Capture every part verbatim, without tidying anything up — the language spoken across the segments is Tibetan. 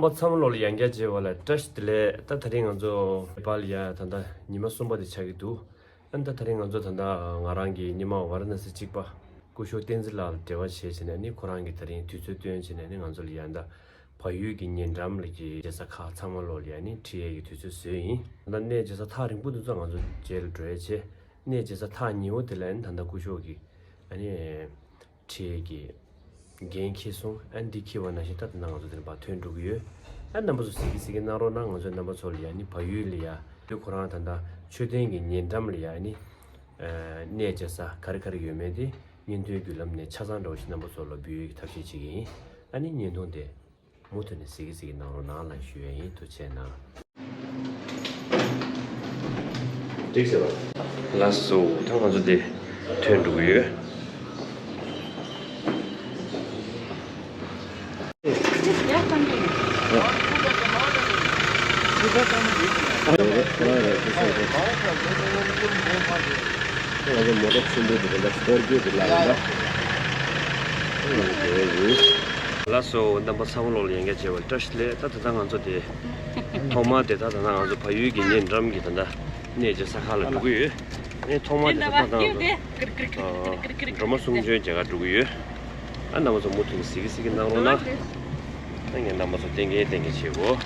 ཨོ་ཚང་མ་ལོག་ལ་ཡང་བསྐྱར་མཇལ་བ་ལ་བཀྲ་ཤིས་བདེ་ལེགས། ད་དེ་རིང་ང་ཚོ་ནེ་པཱལ་ལ་ཡ་ད་ལྟ་ཉི་མ་གསུམ་པ་དེ་ཆགས་ཀྱི་འདུག་ཨ་ནི་ད་དེ་རིང་ང་ཚོ་ད་ལྟ་ང་རང་གི་སྔོན་མ་ཝཱ་ར་ཎ་སི་གཅིག་པ་སྐུ་ཞབས་བསྟན་འཛིན་ལགས་ལ་འབྲེལ་བ་བྱས་བྱས་ནས་ནི་ཁོ་རང་གིས་དེ་རིང་དུས་ཚོད་བཏོན་བྱས་ནས་ནི་ང་ཚོ་ལ་ཡ་ད་བལ་ཡུལ་གྱི་ཉེ་འགྲམ་ལ་གི་མཇལ་ས་ཁག་ཚང་མ་ལོག་ལ་ཡ་ནི་ཁྲིད་ཡས་ཀྱི་དུས་ཚོད་བཟོས་ཡིན། ད་གནས་མཇལ་ས་ཐག་རིང་པོ་དེ་ཚོ་ང་ཚོ་མཇལ་ལ་འགྲོ་ཡས་བྱས། གནས་མཇལ་ས་ཐག་ཉེ་བོ་དེ་ལ་ནི་ད་ལྟ་སྐུ་ཞབས་ཀྱིས་ཨ་ནི་ཁྲིད་ཡས་ཀྱི་འགན་འཁྱེར་སོང་། ཨ་ནི་འདི་འཁྱེར་བ་ནང་བཞིན་ད་ད་ལྟ་ང་ཚོ་དེ་ནས་ཕར་ཐོན་འགྲོ་གི་ཡོད། ཨ་རྣམ་པ་ཚོ་གཟིགས་ཀྱི་གཟིགས་ཀྱི་གནང་རོགས་གནང་། ང་ཚོའི་རྣམ་པ་ཚོ་ལ་ཡ་ནི་བལ་ཡུལ་ལ་ཡ་དེ་ཁོ་རང་ད་ལྟ་མཆོད་རྟེན་གྱི་ཉེ་འགྲམ་ལ་ཡ་ནི་གནས་མཇལ་ས་ག་རེ་ག་རེ་ཡོད་མེད་དེ་བརྙན་ཐུང་བརྒྱུད་ལམ་ནས་ཆ་ཚང་འདྲ་བོ་ཞིག་རྣམ་པ་ཚོ་ལ་འབུལ་ཡས་ཀྱི་ཐབས་ཤེས་བྱེད་ཀྱི་ཡིན། ཨ་ནི་བརྙན་ཐུང་དེ་མུ་མཐུད་ནས་གཟིགས་ཀྱི་གཟིགས་ཀྱི་གནང་རོགས་གནང་ལ་ཞུ་ཡས་ཡིན། ཐུགས་རྗེ་གནང་། འགྲིག་ཟེར་བ། ལགས་སོ། ད་ང་ཚོ་དེ་ཐོན་འགྲོ་གི་ཡོད། ང་ཚོ་མོ་ཊ་ཆེན་པོ་དེ་འདྲ་སྐོར་རྒྱུ་དེ་ལ་ཡིན་ན། ལགས་སོ། རྣམ་པ་ཚང་མ་ལོག་ལ་ཡང་བསྐྱར་མཇལ་བ་བཀྲ་ཤིས་བདེ་ལེགས། ད་ད་ལྟ་ང་ཚོ་དེ་ཐོག་མ་དེ་ད་ད་ལྟ་ང་ཚོ་བལ་ཡུལ་གྱི་ཉེ་འགྲམ་གྱི་ད་ལྟ་གནས་མཇལ་ས་ཁག་ལ་འགྲོ་གི་ཡོད། ཨེ་ཐོག་མ་དེ་ད་ད་ལྟ་ང་ཚོ་སྒྲོལ་མ་གསུང་ཆོས་མཇལ་ག་འགྲོ་གི་ཡོད། ཨ་རྣམ་པ་ཚོ་མུ་མཐུད་ནས་གཟིགས་ཀྱི་གཟིགས་ཀྱི་གནང་རོགས་གནང་། ཨ་ངས་རྣམ་པ་ཚོ་བསྟན་གྱི་བསྟན་གྱི་བྱེད་དགོས།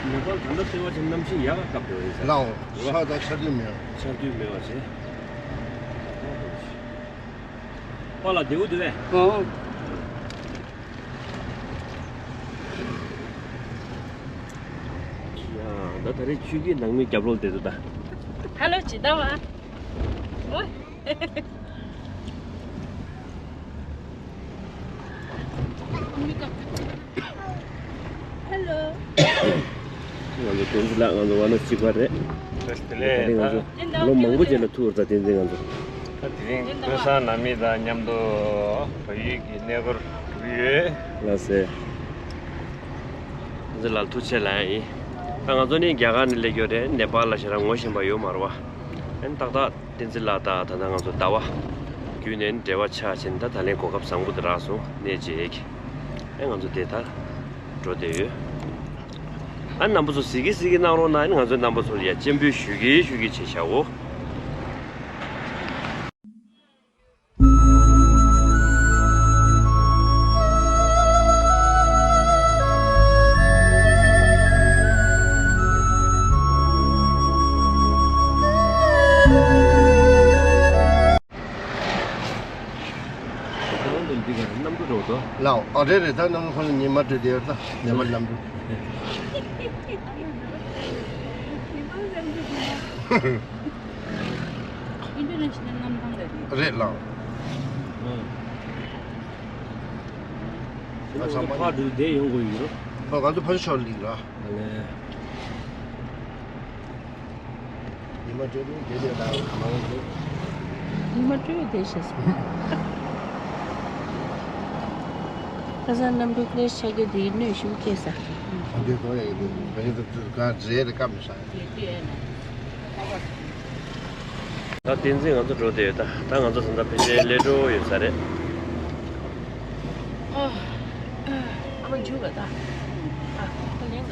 ནེ་པཱལ་ད་ལྟ་ལྟེ་བ་ཅན་གནམ་གཤིས་ཡག་ག་སྐབས་དེ་བ་ཡིན་ས་ལའོ། རེད་བ། ས་དང་ཆར་དུས་མེད། ཆར་དུས་མེད་པ་བྱས། པཱ་ལགས་བདེ་པོ་འདུག་གས། ཨོ། ཡ། ད་ད་རེས་ཆུ་གི་ནང་མི་རྒྱབ་ལོགས་བསྡད་འདུག་ད། ཧ་ལོ་ཇི་ལྟ་བ། ཨོ། ཧེ་ལོ། ང་ཚོ་བསྟན་འཛིན་ལགས་ང་ཚོ་ཝཱ་ར་ཎ་སི་གཅིག་པ་རེད། བཀྲ་ཤིས་བདེ་ལེགས། ད་རེས་ང་ཚོ་ལོ་མང་པོ་རྗེས་ལ་ཐུག་ཡོད་རེད་ད། བསྟན་འཛིན་ང་ཚོ། ད་དེ་རིང་ཀུན་བཟང་ནང་མི་དང་མཉམ་དུ་བལ་ཡུལ་གྱི་གནས་སྐོར་འགྲོ་གི་ཡོད། ལགས་སེ། བསྟན་འཛིན་ལགས་ཐུགས་རྗེ་ཆེ་ལབ་ཡིན། ད་ང་ཚོ་ནི་རྒྱ་གར་ནས་སླེབས་ཡོད་རེད། ནེ་པཱལ་ལ་ཞེ་དྲག་ངོ་ཤེས་པ་ཡོད་མ་རེད་བ། ཨ་ནི་ཏག་ཏག་བསྟན་འཛིན་ལགས་དང་ད་ལྟ་ང་ཚོ་ཟླ་བ་བརྒྱུད་ནས་འབྲེལ་བ་ཆགས་བྱས་ནས་ད་ད་ལན་གོ་སྐབས་བཟང་པོ་དེ་རག་སོང་། གནས་མཇལ་གྱི། ཨ་ང་ཚོ་དེ་ད་འགྲོ་བསྡད་ཡོད། ཨ་རྣམ་པ་ཚོ་གཟིགས་ཀྱི་གཟིགས་ཀྱི་གནང་རོགས་གནང་། ཨ་ནི་ང་ཚོའི་རྣམ་པ་ཚོ་ལ་ཡ་སྤྱན་འབུལ་ཞུ་གི་ཞུ་གི་བྱས་བཞག་འོ། ལའོ། ཨ་རེད་རེད། ད་གནམ་གྲུ་ཁོ་ན་ཉི་མ་དྲོས་བསྡད་ཡོད་ད། ཉི་མ་གནམ་གྲུ། ཨིན་ཊར་ནེ་ཤ་ནལ་གནམ་ཐང་རེད། རེད་ལགས། ཨ་ཚང་མ་ཕར་འགྲོ་བསྡད་ཡོང་དགོས་ཡོད་རོ། ང་ཚོ་ཕར་ཕྱོགས་ལ་ཡིན་ར། ཨ་ལས། ཉི་མ་དྲོས་ནས་བསྡད་ཡོད་ད་མ་ཡོང་དུས། ཉི་མ་དྲོས་བསྡད་ཤེས་སོང་། ཁ་སང་གནམ་གྲུ་ཀི་རེ་ཤི་ཆགས་རྒྱུ་དེ་གནོད་ཤུགས་སྐྱེས་ས། འདི་གོ་ཡ་ཡིན། ང་ཚོ་ག་རེ་རེད་བཀའ་མི་ཤག་ད་བསྟན་འཛིན་ང་ཚོ་འགྲོ་བསྡད་ཡོད་ད། ད་ང་ཚོ་ད་ལྟ་ཕལ་ཆེར་སླེབས་འགྲོ་ཡོད་ས་རེད། ཨ་མ་འཇུ་ག་ད། ཨ་ཁོ་ལེན་ག་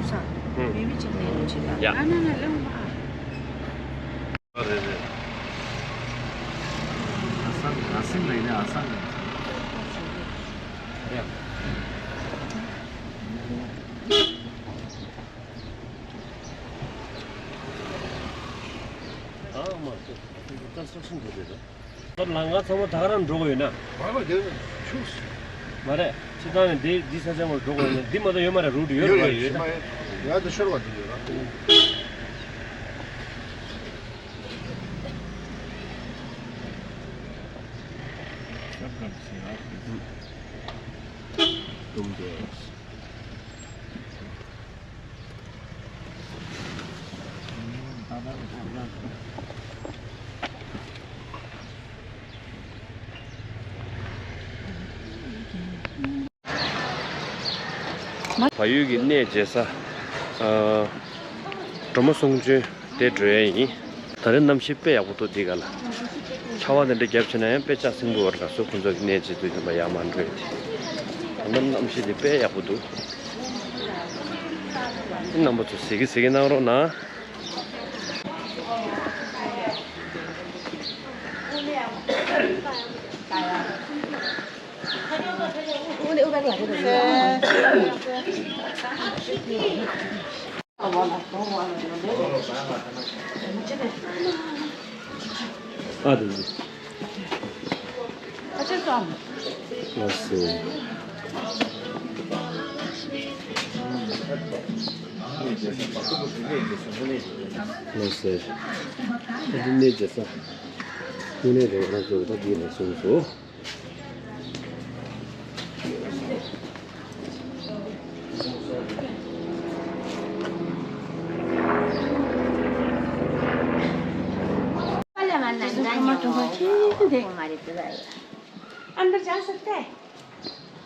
ས། ཨུ། མི་མི་ཅིག་ལེན་ཅིག་ད། ཡ། ཨ་ན་ན་ལེན་མ། རེད་རེད། ཨ་སང་ཨ་སིང་ལེན་ནས་ཨ་སང་ལེན། ཡ། ཨ་མ་ཀོ་ཀོན་སི་ཊྲག་ཤན་འགྲོ་རེད། ད་ལམ་ཁ་ཚང་མ་ད་ག་རང་འགྲོ་དགོས་ཡོད་ན། མ་མ་དེ་ཆུགས། མ་རེད། སྤྱིར་བཏང་ནས་འདི་འདི་ས་ཆ་མར་འགྲོ་དགོས་ཡོད་ན། འདི་མ་གཏོགས་ཡོད་མ་རེད། རུ་ཊི་ཡོད་ཡོད་རེད་ཡོད་ཡོད་ད། ཡ་དེ་ཤོར་བ་དེ་ཡོད་ར། དུམ་དེ། བལ་ཡུལ་གྱི་གནས་མཇལ་ས། ཨ། སྒྲོལ་མ་གསུང་ཆོས་དེ་འགྲོ་ཡས་ཡིན། ད་རེས་གནམ་གཤིས་དཔེ་ཡག་པོ་འདུག་འདི་ག་ལ། ཆར་ ཁ་པར་དེ་འདྲ་རྒྱབ་བྱས་ན་ཡང་དཔེ་ལྕགས་སྲིན་པོ་བར་ལ་སོ་ཁོང་ཚོ་གི་གནས་བྱེད་དུས་ཙམ་པ་ཡག་མ་འགྲོ་ཡོད་དེ། ད་ལྟ་གནམ་གཤིས་དེ་དཔེ་ཡག་པོ་འདུག་རྣམ་པ་ཚོ་གཟིགས་ཀྱི་གཟིགས་ཀྱི་གནང་རོགས་གནང་། ཨ་དེ་ཨ་ཅེ་ཙམ། ལགས་སོ། ལགས་སོ། ཨ་དེ་གནས་བྱེད་ས། དངོས་གནས་རེད། ང་ཚོ་ད་འདི་ལ་སོང་སོ། अंदर जा सकते हैं।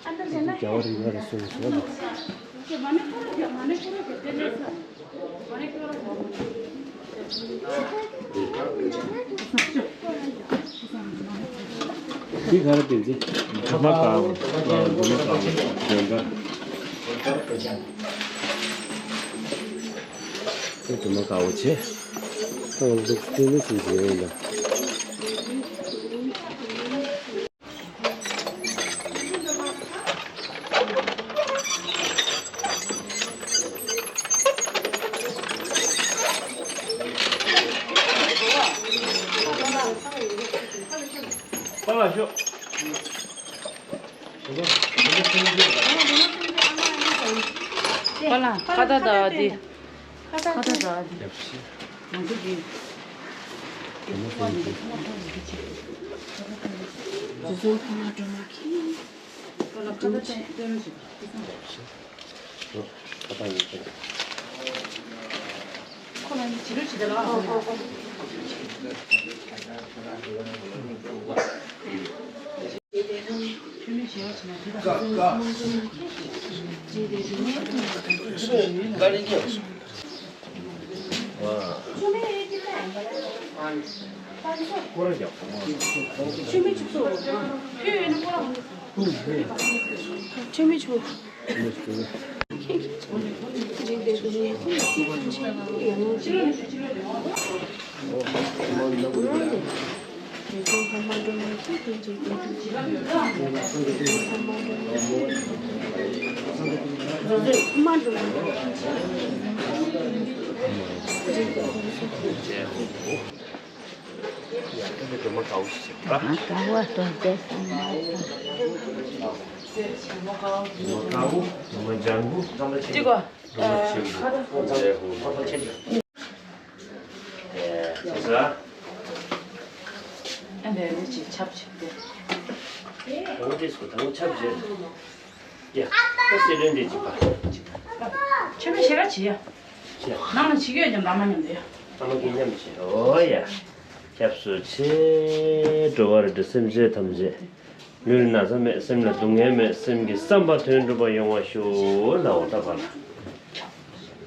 अंदर जाना है। འདི་ག་རེ་བསྟན་ཚེ། སྒྲོལ་མ་དཀར་པོ། སྒྲོལ་མ་དཀར་པོ། སྒྲོལ་དཀར། སྒྲོལ་མ་དཀར་པོ་བྱས། ཨ་འདུག་སྟེང་ནས་ཅིག་བྱས་ཡིན་ད། པ་ལ་ཁ་ད་ད་དེ། ཁ་ད་ད་དེ། ང་ཚོ་གི། དེ་ཚོ་ཕ་མ་སྒྲོལ་མ་ཁྱེད། པ་ལ་ཁ་ད་ད་དེ། ཡ། ད་སྲིད་བློན་འདི་གཅིག་པ། ཆོས་མེད་ཤེས་ར་བྱེད་ཡ། བྱེད། ནང་ལ་བྱེད་ཀྱི་ཡོད་ཀྱང་བླ་མ་མཉམ་དུ་ཡ། བླ་མ་གིས་མཉམ་བྱེད། འོ་ཡ། སྐྱབས་སུ་མཆི། འགྲོ་བ་རིགས་དྲུག་སེམས་ཅན་ཐམས་ཅད། ལུས་ལ་ན་ཚ་མེད། སེམས་ལ་སྡུག་བསྔལ་མེད། སེམས་ཀྱི་བསམ་པ་དོན་འགྲུབ་པ་ཡོང་བ་ཤོག་ལ། འོ་ད་བ་ལ།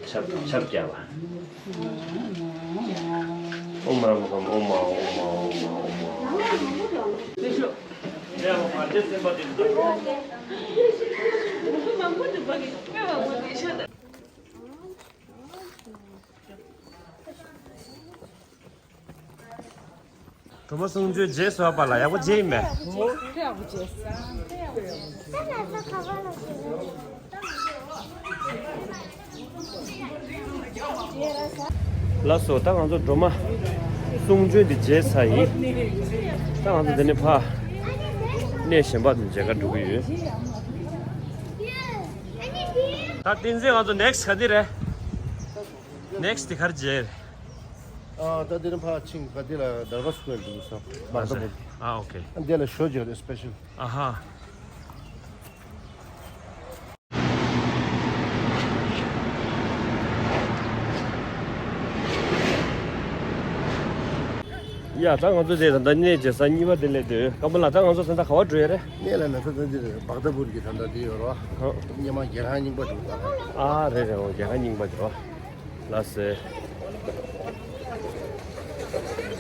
ཆབ་ཆབ་རྒྱག་པ། ཨོཾ་རམ་གམ། ཨོཾ་མ་ཨོཾ་མ་ཨོཾ་མ་ཨོཾ་མ་ཨོཾ་མ། སྒྲོལ་མ་གསུང་ཆོས་རྗེས་སུ་བབ་པ་ལ་ཡག་པོ་མཇལ་ཡིན་པས། ལགས་སོ། ད་ང་ཚོ་སྒྲོལ་མ་གསུང་ཆོས་འདི་མཇལ་ཚར་ཡིན། ད་ང་ཚོ་འདི་ནས་ཕར་གནས་གཞན་པ་དེ་མཇལ་ཁ་འགྲོ་གི་ཡོད། ད་བསྟན་འཛིན། ང་ཚོ་ནེགསི་ག་དེ་རེད། ནེགསི་དེ་ག་རེ་མཇལ་རེད། ཨ། ད་དེ་རིང་ཕར་ཕྱིན་ག་དེ་ལ་དར་བ་སྐོར་འདུག་ས། བྷག་ཏ་པུར། ཨ། ཨོ་ཁེ། ཨ། དེ་ལ་ཞོ་བརྗོད་རེད། སི་པེ་ཤལ། ཨ་ཧ། ཡ། ད་ང་ཚོ་དེ་ད་ལྟ་གནས་མཇལ་ས་གཉིས་པ་དེ་སླེབས་འདུག་ཀམ་པ་ལགས། ད་ང་ཚོ་ད་ལྟ་ག་པར་འགྲོ་ཡ་རེད། གནས་ལ་ན་ཚ་ད་འདི་རེད། བྷག་ཏ་པུར་གྱི་ད་ལྟ་དེ་ཡོད་རེད་བ། ཨ། སྔོན་མ་རྒྱལ་ཁང་རྙིང་པ་འདུག་ད། ཨ། རེད་རེད། འོ། རྒྱལ་ཁང་རྙིང་པ་འདུག་ལགས་སེ།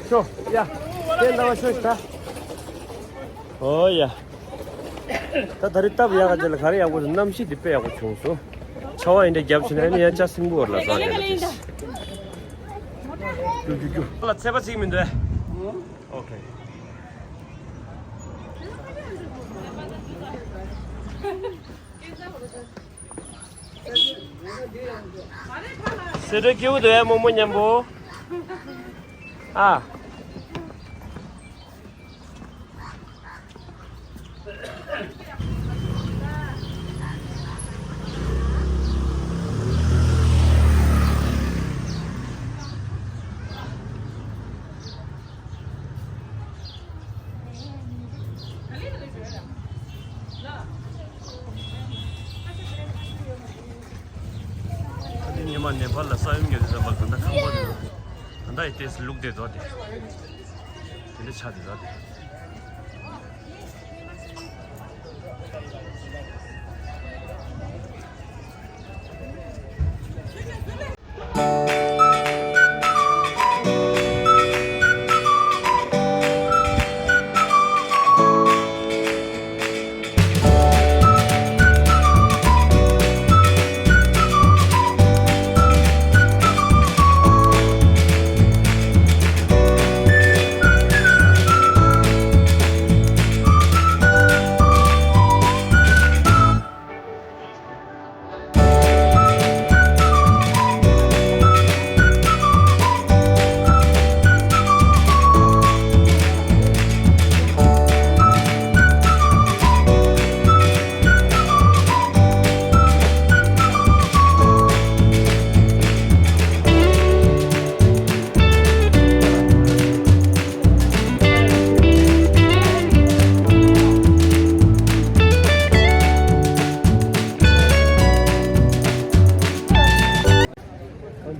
ཤོ་ཡ། ཁྱེད་ལྟ་བ་ཤོད་ཤིག་ད། ཨོ་ཡ། ད་ད་རེས་སྟབས་ཡག་ག་ཅིག་ལ་ག་རེ་ཡག་པོ་འདུག་གནམ་གཤིས་འདི་དཔེ་ཡག་པོ་བྱུང་སོང་། ཆར་པ་འདི་འདྲ་བརྒྱབ་བྱས་ན་ནི་ཡང་ཅ་སྲིན་པོ་བར་ལ་ཟ་བྱས་ན་ཅིག་ཀྱུ་ཀྱུ་ཀྱུ། ལ་ཚད་པ་ཚིག་མི་འདུག་ཨོ་ཁེ། སེ་འབྲས་སྐྱིད་པོ་འདུག་ཨེ་རྨོ་མོ་མཉམ་པོ། ཨ། ཨ་ནི་ཉི་མ་ནེ་པཱལ་ལ་ས་ཡོམ་བརྒྱབ་དུས་ཙམ་པ་ད་ལྟ་ཁང་པ་རེད། ད་ལྟ་ཡི་ཏེས་ལུག་དེ་དོ་དེ། དེ་འདྲ་ཆགས་དེ་དོ་དེ།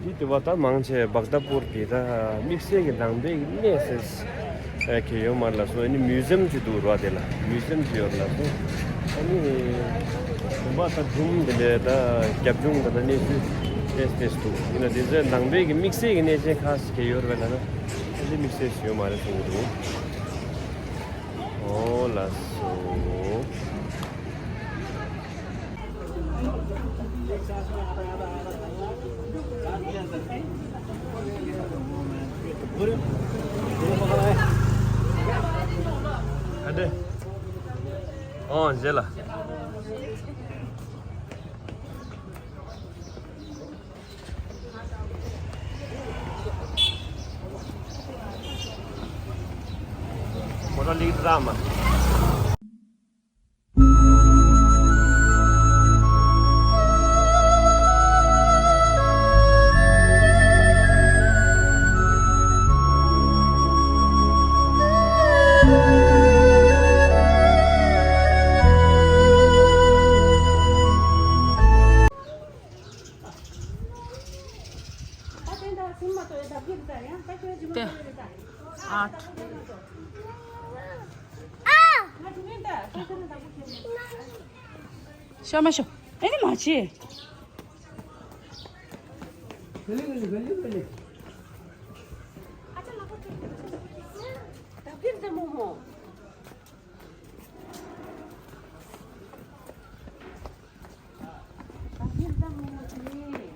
འདི་དུ་བ་ད་མང་ཆེ་བག་དྷ་པུར་གྱི་ད་དམིགས་བསལ་གྱི་ནང་པའི་གནས་ཟེར་གྱི་ཡོད་མ་རེད་ལགས་སོ། ཨ་ནི་མིའུ་ཛིམ་ཅིག་འདུག་ར། དེ་ལ་མིའུ་ཛིམ་ཅིག་ཡོད་རེད་ལགས་སོ། ཨ་ནི་བུམ་པ་ད་སྒྲུང་འདི་འདྲའི་ད་རྒྱབ་ལྗོངས་ད་ད་གནས་ཚུལ་ཏོག་ཙམ་འདུག་ཡིན་ན་དེ་ཚོའི་ནང་པའི་གི་དམིགས་བསལ་གྱི་གནས་ཆེན་ཁག་ཅིག་ཡོད་རེད་ལབ་ན་ཨ་ནི་དམིགས་བསལ་ཞིག་ཡོད་མ་རེད་གསུང་གི་འདུག་ཨོ་ལགས་སོ། ཨ་འདྲེ། ཨོ་རྗེ་ལ། མོ་ཊ་ལིག་ར་མ། ཏེ། ཨ། ཤ་མ་ཤོ། ཨེ་ནི་མ་བྱེད།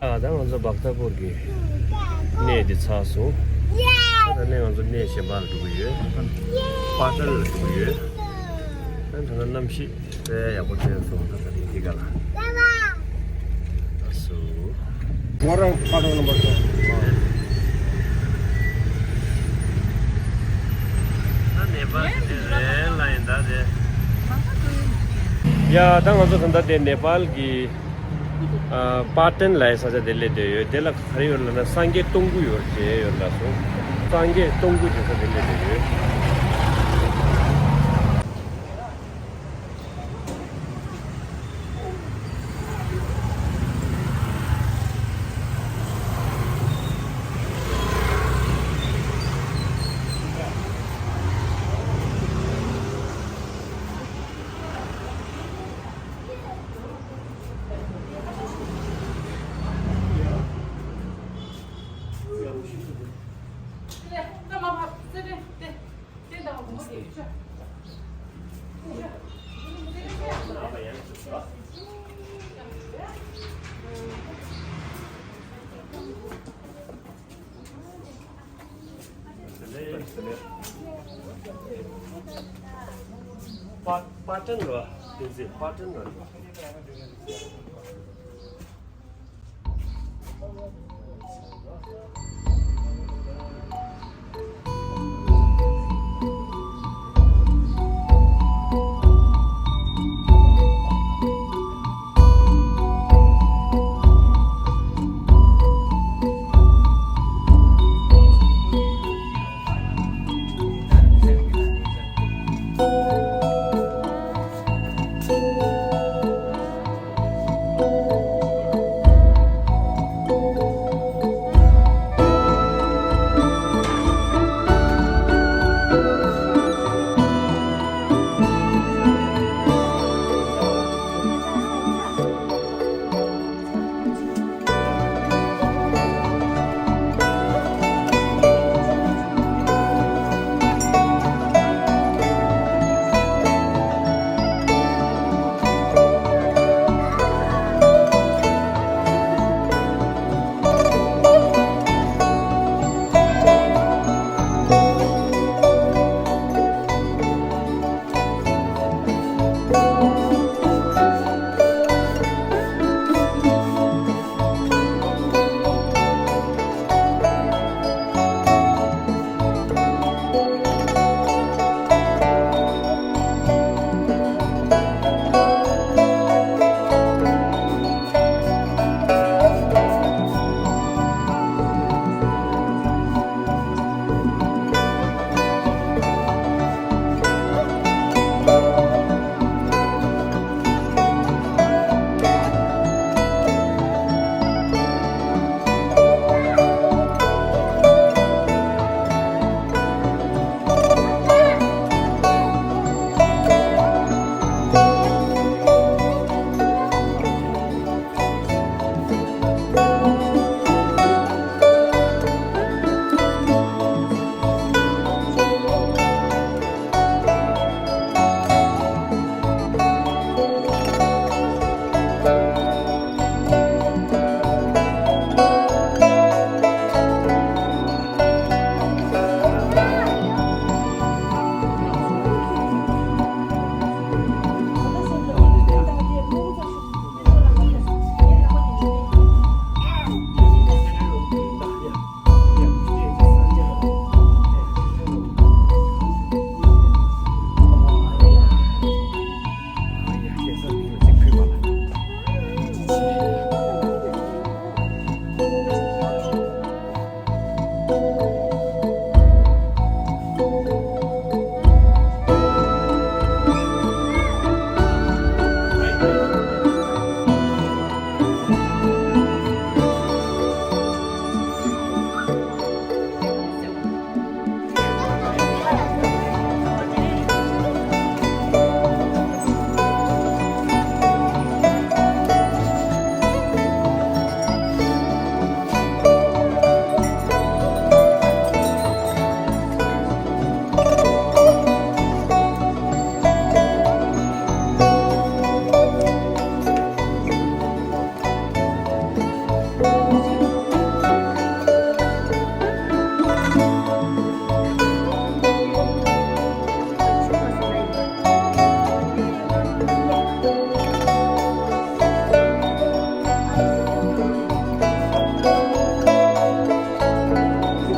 ཨ། ད་ང་ཚོ་བག་ཐ་པུར་གྱི་གནས་འདི་ཚར་སོང་། ད་ནས་ང་ཚོ་གནས་གཞན་པ་ལ་འགྲོ་གི་ཡོད། པ་ཏན་ལ་འགྲོ་གི་ཡོད། ད་ད་ལྟ་གནམ་གཤིས་དཔེ་ཡག་པོ་བྱས་སོང་། ད་ད་རིང་འདི་ག་ལ། ཨ་སུ། ང་རང་ཁ་ཐོག་ནམ་པར་ཤོག་ད་ནེ་པཱལ་དེ་རེད་ལ་ཡིན་ད་དེ། ཡ་ད་ང་ཚོ་ད་ལྟ་དེ་ནེ་པཱལ་གྱི་ཨ། པ་ཏན་ལ་ཡི་ས་ཆ་དེ་སླེབས་བསྡད་ཡོད། དེ་ལ་ག་རེ་ཡོད་ལབ་ན་སངས་རྒྱས་སྟོང་སྐུ་ཡོད་ཅེས་ཡོད་ལ་སོ། སངས་རྒྱས་སྟོང་སྐུ་དེ་ས་དེ་སླེབས་བསྡད་ཡོད། པ་པ་ཏན་རོ། བསྟན་འཛིན་པ་ཏན་རོ།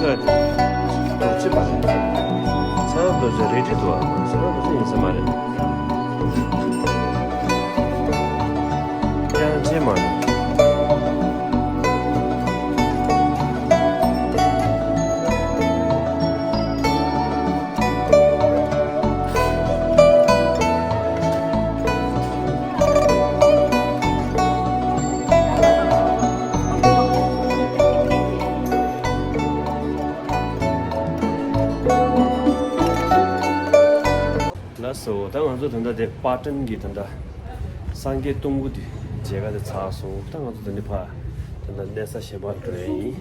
རྡོ་རྗེ་མ་རེད། ས་ར་རྡོ་རྗེ་རེད་འགྲིག་འདུག་ཨ། ས་ར་རྡོ་རྗེ་ཡིན་ས་མ་རེད། ཡང་རྗེ་མ་རེད། ལགས་སོ། ད་ང་ཚོ་ད་ལྟ་དེ་པ་ཏན་གྱི་ད་ལྟ་སངས་རྒྱས་སྟོང་སྐུ་དེ་མཇལ་ཁ་དེ་ཚར་སོང་། ད་ང་ཚོ་ད་ནི་ཕར་ད་ལྟ་གནས་ས་གཞན་པར་འགྲོ་ཡ་ཡིན།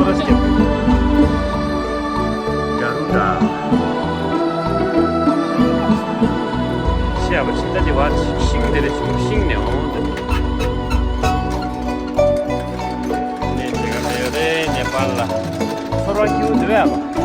ཚོ་ར་སྐྱབས། དགའ་རུ་འདྲ། ཤེས་པ་ཕྱི་ད་དེ་བ་ཤིང་དེ་རེ་ཆུང་ཤིང་ནས་འོང་དེ། ནས་དེ་ག་མེད་རེད་ནེ་པཱལ་ལ། ཚོར་བ་སྐྱིད་པོ་འདུག་ཡ།